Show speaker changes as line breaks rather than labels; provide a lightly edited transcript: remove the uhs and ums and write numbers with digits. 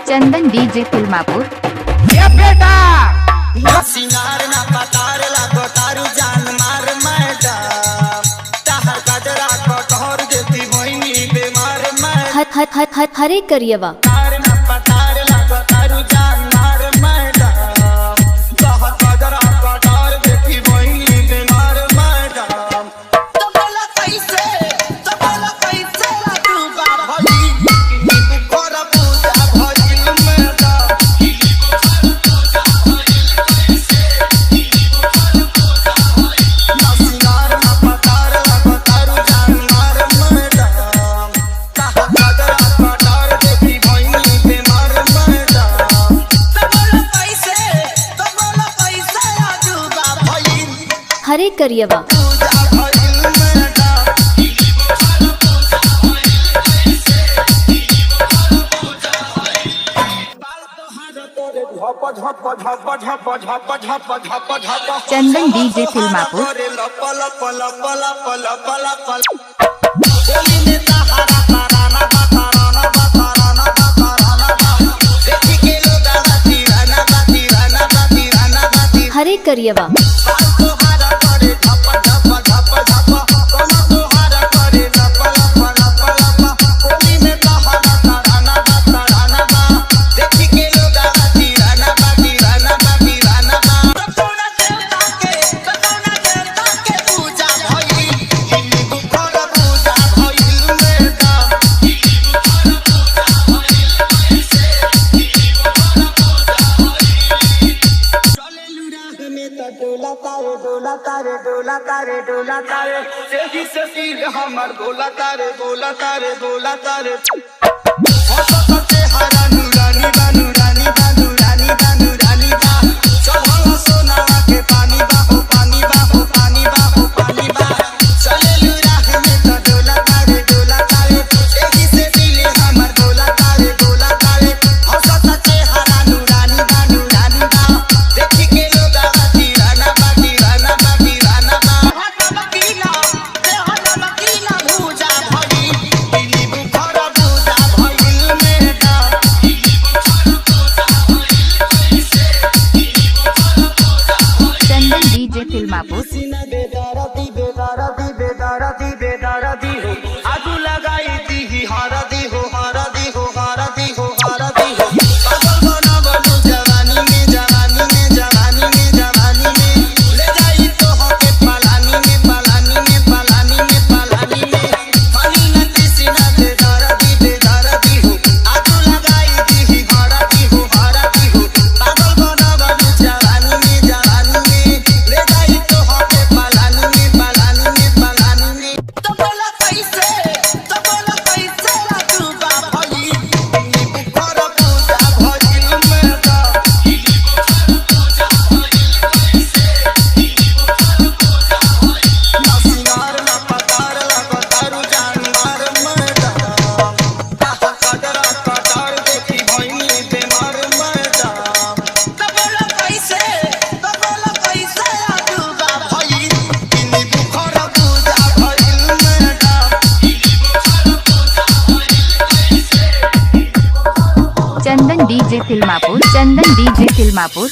Chandan DJ Filmapur.
ये बेटा
सिंगार ना पतार लागो तारू जान मार मैडम ताहर गजरा कटोर देती मोहिनी बीमार मैं
हर हर हर हर हरे करियवा।
तार ना पतार लागो तारू जान मार मैडम ताहर गजरा कटोर देती मोहिनी बीमार मैडम तो बोला कैसे तो बोला कैसे तू बा भई नींबू कर पूजा भइल मैडम। सिंगार ना पतार लागो तारू जान मार मैडम ताहा गजरा कटार देखी भइनी बीमार मैडम तो बोला कैसे तो बोला कैसे आजूबा भइल
हरे करियवा।
पूजा भइल मैडम। झप झप झप झप झप झप झप झप
चंदन डीजे फिल्मापुर।
लप लप लप लप लप लप होली में तहारा ताराना बा ताराना बा ताराना बा ताराना बा देखी के लोग आवा दीवाना बा दीवाना बा दीवाना बा दीवाना
हरे करियवा।
बाल तोहारा करे झप झप झप झप कमर तोहारा करे लप लप लप लप होली में तहारा ताराना बा ताराना बा देखी के लोग आवा दीवाना बा दीवाना बा दीवाना बा कतौना देवता के कतौना देवता के पूजा भइल हिंदू घर पूजा भइल मेरा। डोला तारे डोला तारे डोला तारे डोला तारे सेही से सील हमर गोला तारे गोला तारे गोला तारे हंसत हरा नूरानी बा नूरानी बा नूरानी बा नूरानी बा चढ़ल सोनावा के पानी बा हो पानी बा हो पानी बा हो पानी बा चले राह में तो डोला तारे डोला तारे एही से दिल हमर गोला तारे गोला तारे हंसत हरा नूरानी बा नूरानी बा देखी के लोग आवा दीवाना बा दीवाना बा दीवाना बा हाथ मकीला देह मकीला भूजा भइल दिली बुखर पूजा भइल मेरा।
चंदन डीजे फिल्मापुर।
सीना बेदरदी बेदरदी बेदरदी बेदरदी हो आगू लगाई दी हरदी हो हरदी हो हरदी हो हरदी हो पागल बना बनू जवानी में जवानी में जवानी में जवानी में ले जाई तो हो के पलानी में पलानी में पलानी में पलानी में पानी नदी सीना बेदरदी बेदरदी हो आगू लगाई दी हरदी हो हरदी हो पागल बना बनू जवानी में जवानी में ले जाई तो हो के पलानी में पलानी में पलानी में तो बोला कैसे तो बोला कैसे राजू बा भइल नींबू कर पूजा भइल मेरा। सिंगार ना पतार लागो तारू जान मार मैडम ताहा कजरा कटार देखी भइनी बीमार मैडम तो बोला कैसे तो बोला कैसे आजूबा भइल नींबू कर पूजा भइल madam.
Chandan DJ Filmapur. Chandan DJ Filmapur.